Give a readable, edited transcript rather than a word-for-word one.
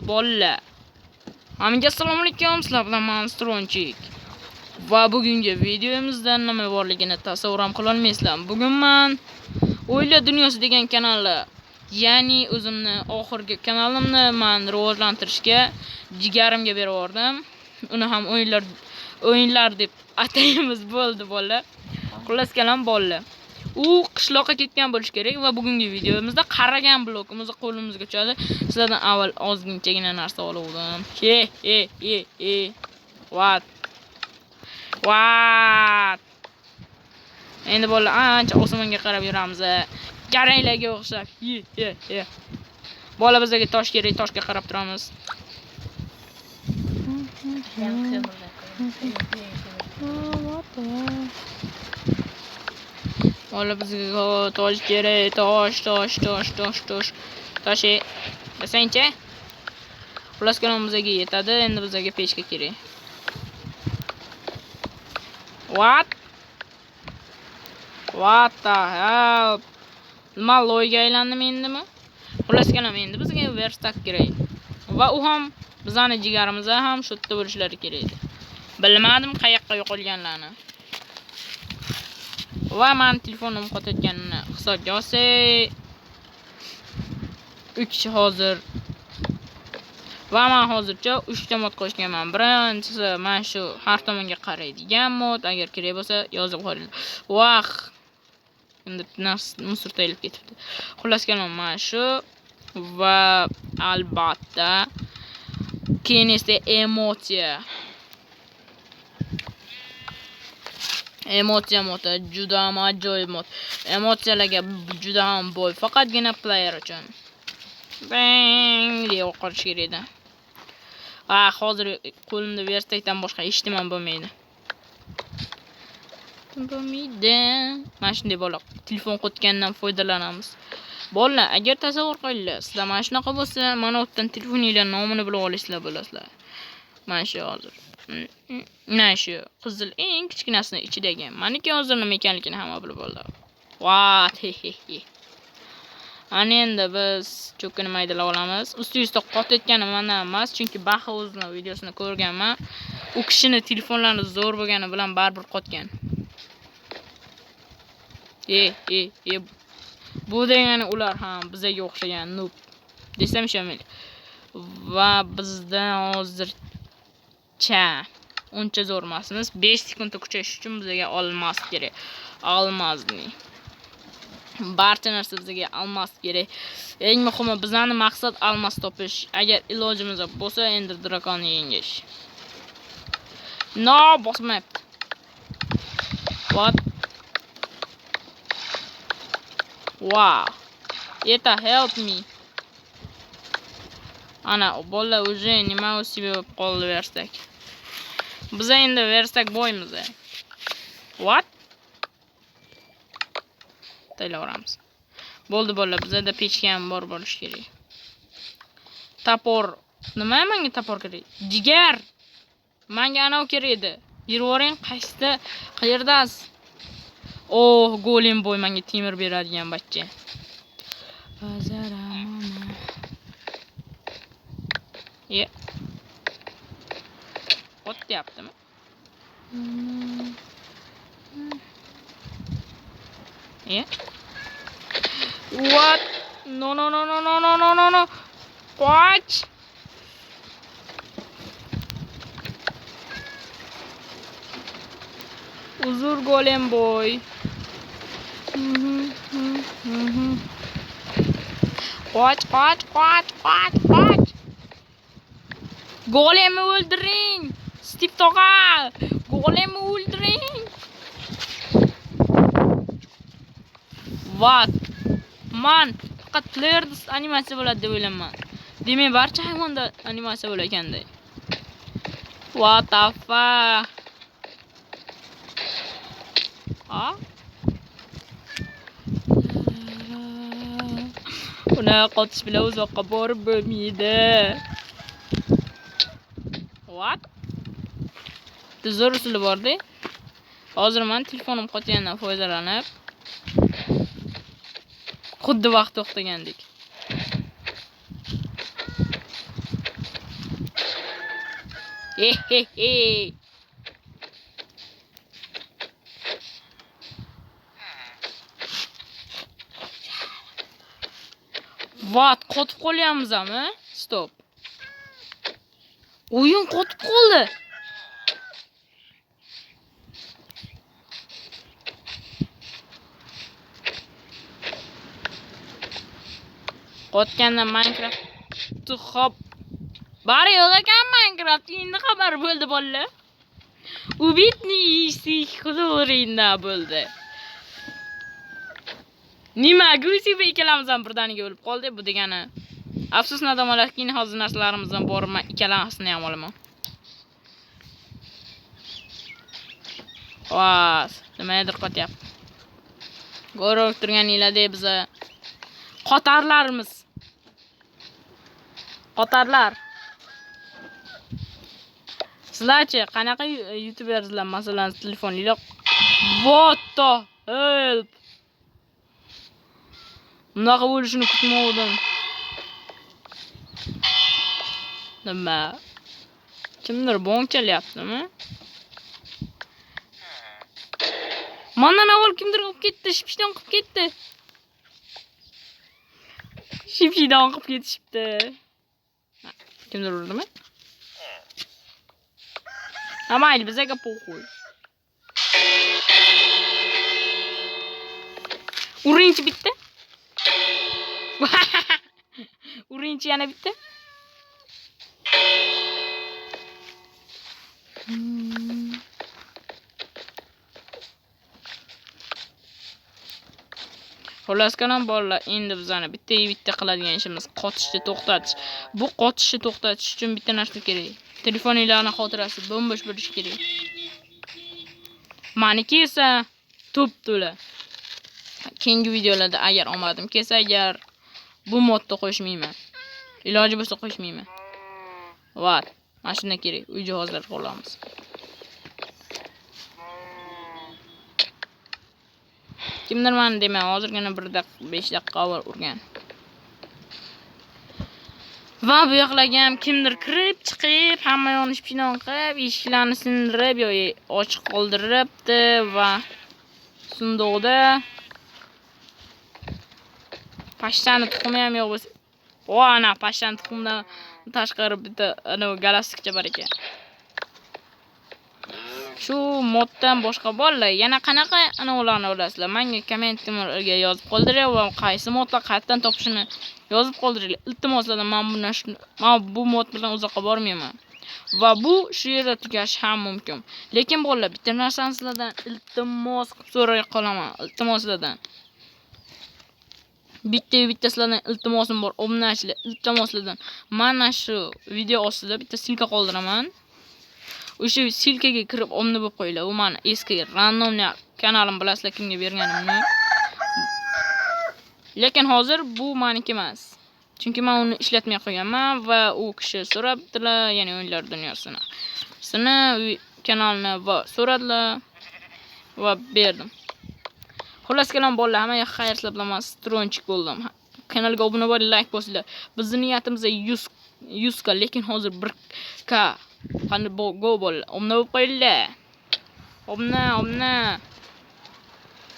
Bolalar. Hammaga assalomu alaykum, sizlar bilan men Stronchik. Va bugungi videomizda nima borligini tasavvur ham qila olmaysizlar. Bugun men O'yinlar dunyosi degan kanalni, ya'ni o'zimni oxirgi kanalimni men rivojlantirishga jigarimga berib yubordim. Uni ham o'yinlar deb ataymiz bo'ldi bolalar. Xullas kalom bolalar. U qishloqqa ketgan bo'lish kerak va bugungi videomizda qaragan blokimizni qo'limizga tushadi. Sizlardan avval ozginchagina narsa oldim. He he he he. What? What? Endi bolalar ancha osmonga qarab yuramiz. Garanglarga o'xshab. He he he. Bola bizga tosh kerak, toshga qarab turamiz. Bola bizga tosh kerak, tosh, tosh, tosh, tosh, tosh. Tosh, desangchi. Xullas kalom bizga yetadi, endi bizga pechka kerak. What? What the hell? Nima loyga aylandim endimi? Xullas kalom endi bizga verstak kerak. Va u ham bizani jigarimiz ham shu yerda bo'lishlari kerak edi. Bilmadim qayoqqa yo'qolganlarni. Va men telefonim qotayotganini hisobga olsak, 3 hozir va men hozircha 3 ta mod qo'shganman. Birinchisi mana shu har tomonga qaraydigan mod, agar kerak bo'lsa yozib qo'yinglar. Vah! Endi musor tayilib ketibdi. Xullas kalom mana shu va albatta keyin esa emotsiya. Emotsiya modi juda ham ajoyib mod. Emotsiyalarga juda ham boy, faqatgina player uchun. Bang deya qolish kerak edi. Ah, hozir qo'limda verstakdan boshqa hech nima bo'lmaydi. Bo'lmaydi. Mana shunday bola telefon qotgandan foydalanamiz. Bolalar, agar tasavvur qilinglar, sizlar mana shunaqa bo'lsa, mana u yerdan telefoninglar nomini bilib olasizlar bo'lasizlar. Mana shu hozir. Mana shu qizil eng kichkinasini ichidagi. Maniki hozir nima ekanligini hamma bilib oldi. What? He he he. Ana endi biz cho'kini maydalab olamiz. Usti-ustida qotayotgani mana emas, chunki Baha o'zini videosini ko'rganman. U kishini telefonlari zo'r bo'lgani bilan baribir qotgan. E e e. Bu degani ular ham bizga o'xshagan noob desam ishonmaydi. Va bizdan hozircha uncha zo'r emasmiz. 5 sekundda kuchayish uchun bizga olmos kerak. Olmosni. Barcha narsa bizga olmos kerak. Eng muhimi bizning maqsad olmos topish. Agar ilojimiz bo'lsa, Ender Dragonni yengish. No, bosmayapti. What? Wow. Это help me. Ana, bola уже nima usibe bo'lib qoldi verstak. Biz endi verstak boymiz. What? Tayyoramiz. Bo'ldi bola, bizda pechka ham bor bo'lish kerak. Topor. Nima menga topor kerak? Jigar. Menga anov kerak edi. Yurvoring qaysida, qayerdasiz? Oh, golem boy menga temir beradigan bachcha. Ye. Qotyaptimi? Ye. What? No no no no no no no no no. Qoch. Uzr golem boy. Qoch, qoch, qoch, qoch, qoch. Golemni o'ldiring. Steve tog'a, golemni o'ldiring. What? Man faqat playerda animatsiya bo'ladi deb o'ylayman. Demak, barcha hayvonda animatsiya bo'lar ekanda. What the fuck? Ha? Uni qotish bilan uzoqqa borib bo'lmaydi. What? Zo'r usuli bor-da. Hozir men telefonim qotgandan foydalanib xuddi vaqt to'xtagandek. He. What? Qotib qolyapmizmi? Stop. O'yin qotib qoldi. Qotganda Minecraft hop. Bari yo'q ekan Minecraft. Endi xabar bo'ldi bolalar. Ubitni xudorinda bo'ldi. Nima, Gusiba ikkalamiz ham birdaniga o'lib qoldik. Bu degani afsus nadomalarki, hozir narsalarimizdan borma ikkalasini ham olaman. Vas, nimadir qotyapti. Ko'rib turganinglardek biza qotarlarmiz. Qotarlar. Sizlarchi qanaqa youtubersizlar? Masalan, telefoninglar what the help? Bunaqa bo'lishini kutmovdim. Nima? Kimdir bong chalyaptimi? Mandan avval kimdir olib ketdi, shipshidon qilib ketdi. Shipshidon qilib ketishibdi. Kimdir urdimi? Ha, mayli, bizaga po'xuy. Urinchi bitta. Urinchi yana bitta. Xullas kalom bolalar, endi bizani bitta qiladigan ishimiz qotishni to'xtatish. Bu qotishni to'xtatish uchun bitta narsa kerak. Telefoninglarning xotirasi bo'm-bo'sh bo'lishi kerak. Maniki esa to'p-to'la. Keyingi videolarda agar omadim kelsa, agar bu modni qo'shmayman. Iloji bo'lsa qo'shmayman. Va mana shundan kerak. Uy jihozlar qo'llamiz. Kimdir meni demay, hozirgina 1 daqiqa, 5 daqiqa avval urgan. Va bu yoqlarga ham kimdir kirib, chiqib, hamma yoqni shipshidon qilib, eshiklarni sindirib yoki ochiq qoldiribdi va sunduqda pashshani tuxumi ham yo'q bo'lsa, o ana pashshani tuxumidan tashqari bitta ana galastikcha bor ekan. Shu moddan boshqa bolalar yana qanaqa ana ularni olasizlar? Menga kommentlarga yozib qoldiringlar va qaysi modlar qayerdan topishini yozib qoldiringlar. Iltimoslardan men bu mod bilan uzoqqa bormayman. Va bu shu yerda tugashi ham mumkin. Lekin bolalar, bitta narsani sizlardan iltimos qilib so'ray qolaman. Iltimoslardan. Bitta sizlardan iltimosim bor. Obunachilar, iltimoslardan. Mana shu video ostida bitta silka qoldiraman. O'sha silkaga kirib obuna bo'lib qo'yinglar. U meni eski randomli kanalim, bilasizlar kimga berganimni. Lekin hozir bu meniki emas. Chunki men uni ishlatmay qo'yganman va u kishi so'rabdilar, ya'ni o'yinlar dunyosini. Sini kanalni va so'radilar va berdim. Xullas kalom bolalar, hammaga xayr, sizlar bilan men Stronchik bo'ldim. Kanalga obuna bo'ling, like bosinglar. Bizning niyatimiz 100 k, lekin hozir 1 k. Qani go bolalar, obuna bo'lib qo'yinglar. Obuna, obuna.